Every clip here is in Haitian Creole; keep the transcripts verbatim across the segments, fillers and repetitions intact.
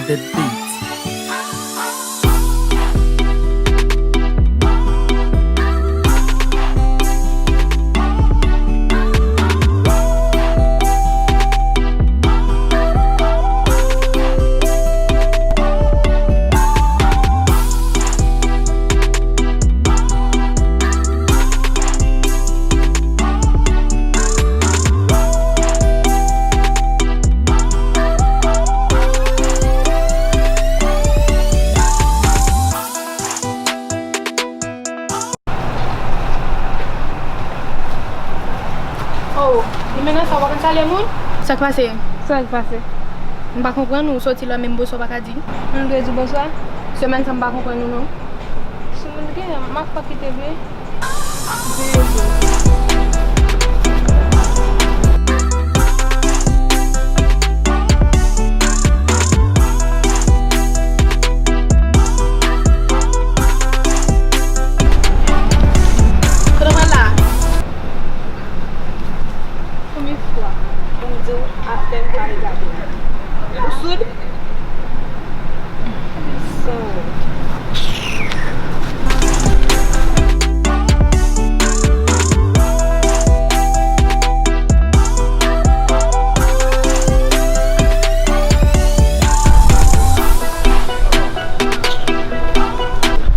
The beat. Oh, Limena, sa w pa konn salye moun? Sa k pase? Sa k pase? M pa konprann ou soti la menm bonswa w pa ka di. M dwe di bonswa? Semèn sa m pa konprann ou non. Sou moun gen, m ap pa kite vre. Kote w pral la? Konbyen fwa pou m di w afè m pa regarde m? Ou soud? San.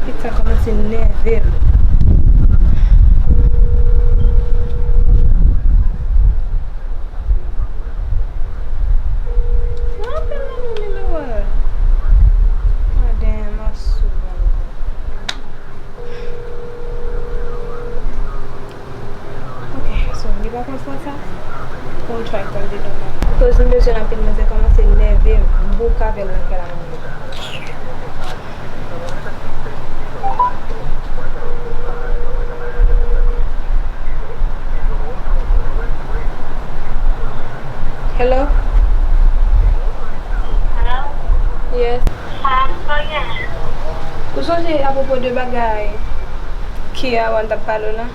Pitit sa kòmanse nève m. Nan apèl la non nimewo a. Ah damn, I swear. Ok, so li pa konn Fransè? Bon, try call li devan. Koz m bezwen l anpil, manzè kòmanse nève m. M bouke avè l nan kay la, manzè. Hello? Hello? Yes. Ou sonje apwopo de bagay Kiara a t ap pale w lan?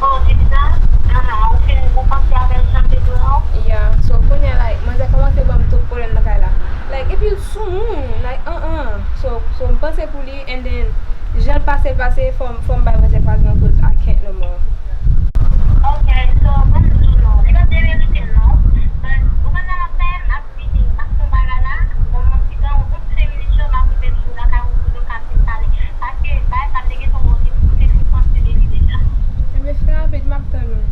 Oh, se sa? Ah, ou fin, ou panse avè l chanje plan w? Yeah, so kounye a, like, manzè kòmanse ban m tout pwoblèm nan kay la. Like, epi l sou moun, like, an an. So, so m panse pou li, and then, jan l pase, l pase, fò m, fò m bay manzè pwazon, cause I can't no more. Ok, so, ban m di w non, li p ap demerite l non. But, ou konn sa m ap fè? M ap vini, m ap fè yon bagay la, ban m yon ti tan, yon senk minit yo, m ap rive sou lakay ou pou nou ka fin pale. Paske, bagay sa m te gen pou mwen, ou te fin panse de li deja. Enben, fè rapid, m ap tann ou.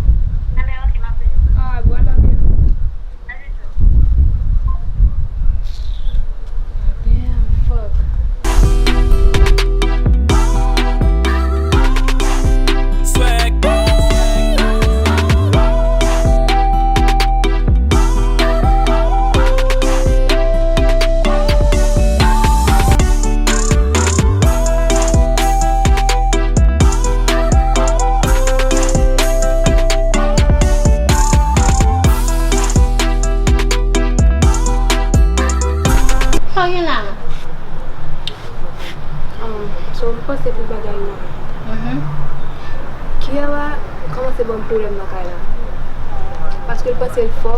Enben, ok, m ap tann ou. Alright, bro, I love you. Love you too. Damn, fuck. Sa w gen la? Um, so, m panse pou bagay yo. Mhm. Kiara kòmanse ban m pwoblèm nan kay la. Paske l panse l fò.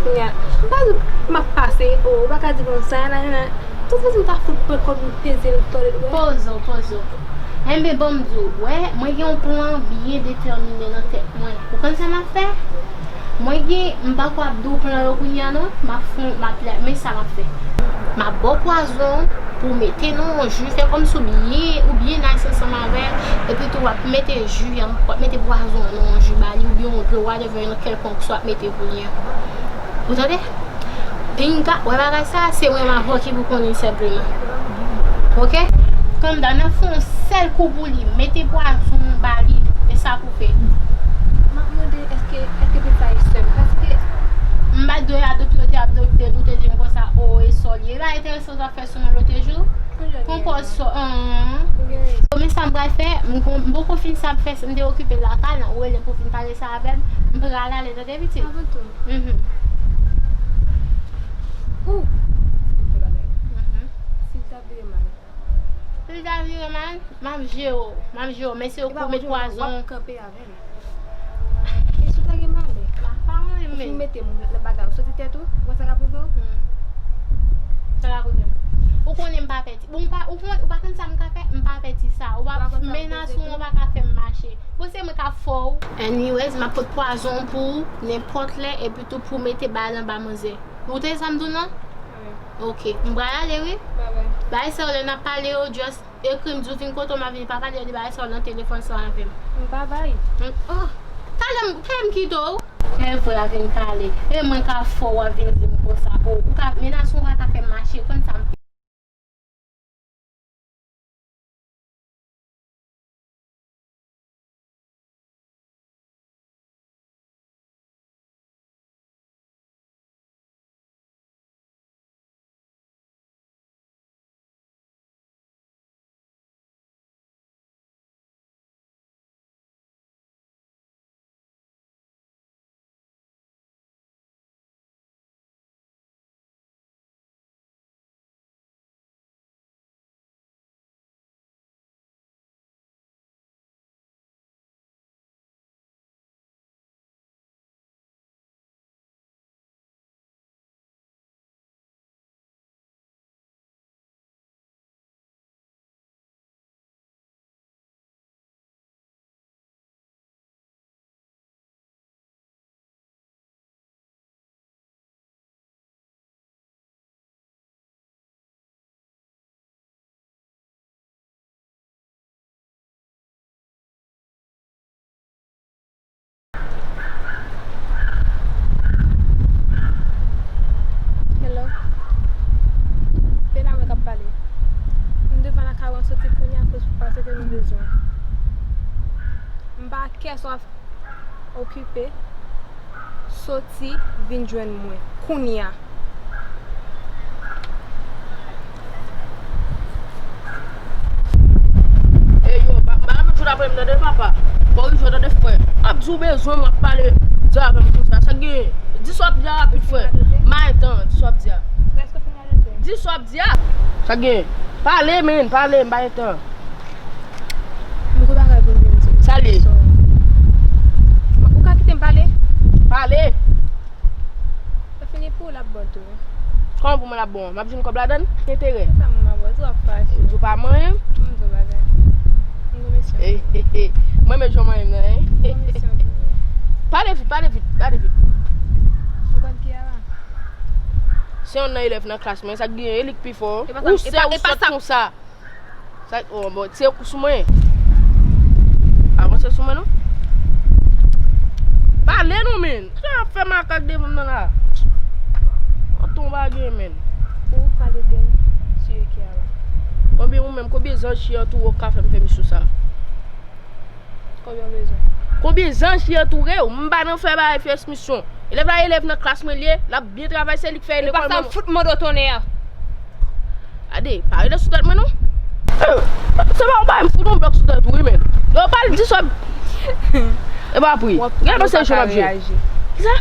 Kounye a, m pa di m ap pase, oh, ou pa ka di konsa, nanana. Tout fason, m ta fout pran kòd m peze l, tòde l, wè. Poze w, poze w. Enben, ban m di w, wè, mwen gen yon plan byen detèmine nan tèt mwen. Ou konn sa m ap fè? Mwen gen, m pa ko ap di w plan yo kounye a non, m ap fon, m ap lè, men sa m ap fè. M ap ba w pwazon pou w mete nan yon ji, fè kòmsi w byen, ou byen nice ansanm avè l, epi tou w ap mete ji an, w ap mete pwazon an nan yon ji ba li, oubyen yon dlo, whatever, yon kèlkonk sa w ap mete pou li an. Ou tande? Pinga, wè bagay sa, se mwen m ap ki pou konnen senpleman. Ok? Calm down, n ap fè yon sèl kou pou li, mete pwazon ba li, e sa pou fè. M ap mande, èske, èske pitit sa e sè m? Paske m pa t dwe adopte, yo te adopte l, ou te di m konsa, o, e sè l ye. E pa enterese w t ap fè sou mwen lòt jou? Ou gen rezon. Konpòz sò, an. Ou gen rezon. Bon, men sa m pral fè, m kon-, m poko fin sa m fè, m te okipe lakay la, ou rele m pou vin pale sa avè m, m pral ale, tande pitit? Avan tou. Mhm. Ou, se pou fè bagay. Mhm. Si l ta vire mal. Si l ta vire mal, m ap jere w, m ap jere w, men se w pou met pwazon. E pa w jere, w ap kanpe avè m. E si w ta gen malè? M pa konnen, men. Ou fin mete m nan bagay, ou soti tèt ou, ou wè sa k ap rive w? Hmm. Ou konnen m pa pè ti. Bon, ou pa, ou konn, ou pa konn sa m ka fè? M pa pè ti sa. Ou pa, menase w, ou pa ka fè m mache. Bon, se mwen k ap fè w. Anyways, m ap pot pwazon pou ou, nenpòt lè, epi tou pou mete bal anba manzè. Ou tande sa m di w nan? Wi. Ok. M pral ale, wi. Bye bye. Bagay sa yo, lè n ap pale yo, just ekri m, di w vin kote w, m ap vini, pa pale de bagay sa yo nan telefòn sa avè m. M pa bay. M, oh. Talè m, talè m kite w. Se vre, a vin pale. E mwen ka fè w, w ap vin di m konsa. Oh, ou ka, menase w pa ka fè m mache, konn sa m Hello. Se la mwen k ap pale. M devan lakay ou an soti kounye a akoz paske nou bezwen. M pa kè sa w ap okipe. Soti, vin jwenn mwen. Kounye a. Ey, yo, pa, m pa renmen fout apre m tande papa. Kòrije w tande frè. M ap di w bezwen m, w ap pale di avè m konsa. Sa k genyen? Di sa w ap di a rapid, frè. M pa gen tan, di sa w ap di a. Di sa w ap di a. Sa k genyen? Pale, men, pale, m pa gen tan. M gon bagay pou m vin di w. Sa l ye? So, ou ka kite m pale? Pale. Sa fini pou w l ap bon tou. Kòman pou mwen l ap bon? M ap jwenn kòb ladann? Ki enterè? Sa m ap bon, tou w ap fache. Ou pa manyen m? M di w bagay. M gon mesyon. Mwen menm jan w manyen m nan, hein? M gon mesyon pou ou. Pale vit, pale vit, pale vit. Ou konn ki a la? Se yonn nan elèv nan klas mwen, sa k genyen, e li k pi fò. Ou sè, ou sòt konsa. Sa, oh, bon, tire kou sou mwen. Avanse sou mwen, non. Pale non, men. Sa ap fè makak devan m nan la. An ton bagay, men. Ou pale de m, tiye kè a la. Konbyen ou menm, konbyen zanj ki antoure w ka fè m fè misyon sa? Konbyen w bezwen? Konbyen zanj ki antoure w? M pa nan fè bagay fè misyon. Elèv la, elèv nan klas mwen li ye, l ap byen travay, se li k fè lekòl mwen. E pa sa m fout mande w tonnè. Gade, pa rele sou tèt mwen non. Eh, se pa w bay m fout yon blòk sou tèt ou wi, men. Yo, pale di sa. E pa pri. Gade se jan m ap jwe. Kisa?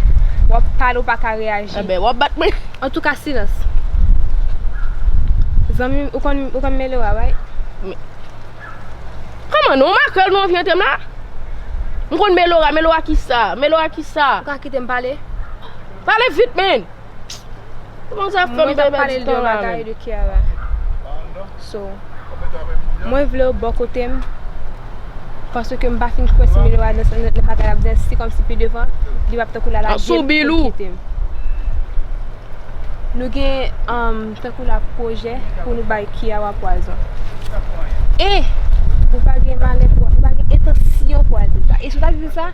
W ap pale, w pa ka reyaji. Enben, w ap bat mwen. Antouka, silans. Zanmi m, ou konn, ou konn Melora, right? Kòman non? Makrèl nou anvi antre m la? M konn Melora, Melora kisa? Melora kisa? Ou ka kite m pale? Pale vit, men! Kòman sa fè m pèdi tan la, men? Mwen t ap pale l de yon bagay de Kiara. So, mwen vle w bò kote m, paske m pa fin kwè si Melora nan, nan, nan bagay l ap di a, si kòmsi pi devan, li p ap tankou l al lage m pou l kite m. Nou gen, um, tankou la pwojè pou nou bay Kiara pwazon. E ou pa gen malè pou, ou pa gen entansyon pou al di sa. E si w ta di sa?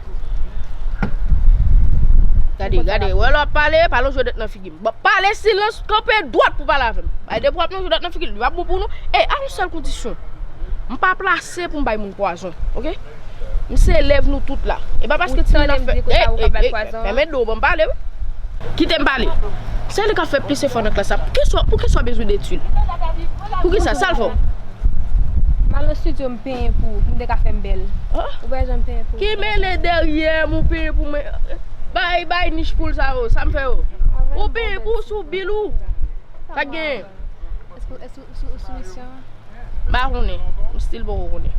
Gade, gade, wè lè w ap pale, pa lonje w dwèt nan figi m. Bon, pale silans, kanpe dwat pou pale avè m. Bay depi w ap lonje w dwèt nan figi l, li p ap bon pou nou. E, a yon sèl kondisyon. M pa plase pou m bay moun pwazon, oke? M se elèv nou tout la. E pa paske timoun ap fè, e, e, e, fèmen do w ban m pale, wi. Kite m pale. Se li k ap fè plis efò nan klas la. Poukisa, poukisa w bezwen detwi l? Poukisa? Sa l fè w? M al nan estidyo, m penyen pou ou, pou m te ka fè m bèl. Ou pa janm penyen pou m. Ki mele dèyè m, ou penyen pou mwen? Bay, bay nich poul sa yo, sa m fè yo? Ou penyen pou ou sou bil ou. Sa k genyen? Èske, èske ou sou, ou sou misyon? M pa konnen. M still poko konnen.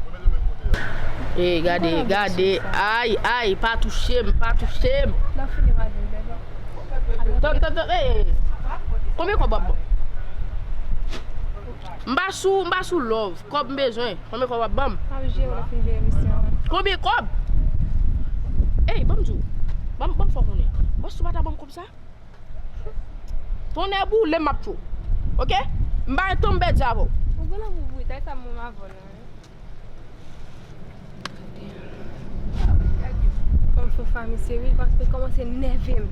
E, gade, gade. Ay, ay, pa touche m, pa touche m. Lè w fini, w a di m, bebe. Tann, tann, tann, e, e. Konbyen kòb w ap ban m? M pa sou, m pa sou love. Kòb m bezwen. Konbyen kòb w ap ban m? M ap jere w lè fin jere misyon an. Konbyen kòb? Ey, ban m di w. Ban m, ban m fè w konnen. Bòs ou pa ta ban m kòb sa? Tonnè boule m, m ap tchwe w. Oke? M pa gen tan m pèdi avè w. Ou gen lanmou bouyay sa m wè m avè w la, wi. Kòm fò fami serye, li kòmanse nève m.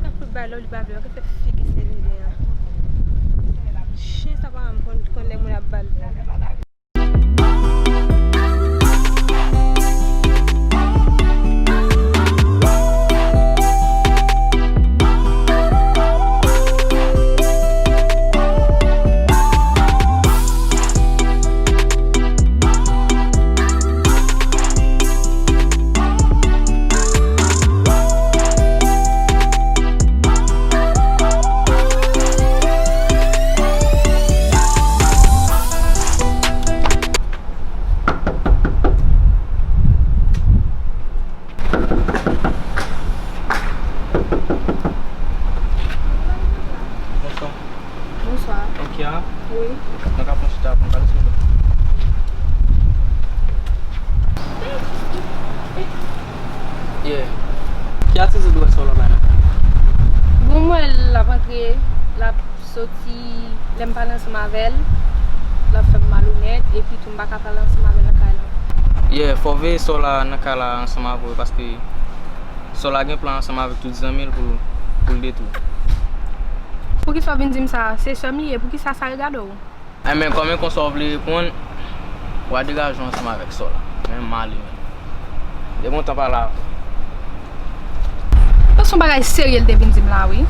Ka fout bay lò, li pa vle, ka fè figi serye an. Chen sa pa konn, konn lè moun ap ba l. Bonswa. Bonswa. Donk, Kiara? Wi. Nou ka pran chita pou n pale, silvouplè? Yeah. Ki atitid ou wè Sola bay nan kay la? Bon, m wè l ap antre, l ap soti, lè m pale ansanm avè l, l ap fè m malonèt, epi tou m pa ka pale ansanm avè l nan kay la. Yeah, fò w veye Sola nan kay la ansanm avè w, paske Sola gen plan ansanm avèk tout zanmi l pou, pou l detwi w. Poukisa w vin di m sa? Se sè m li ye, poukisa sa regade w? Enben, kòm e konsa w vle reponn, w a degaje w ansanm avèk Sola. Men male menm. Depi w tan pale avè w. Bon, se yon bagay serye l te vin di m la, wi.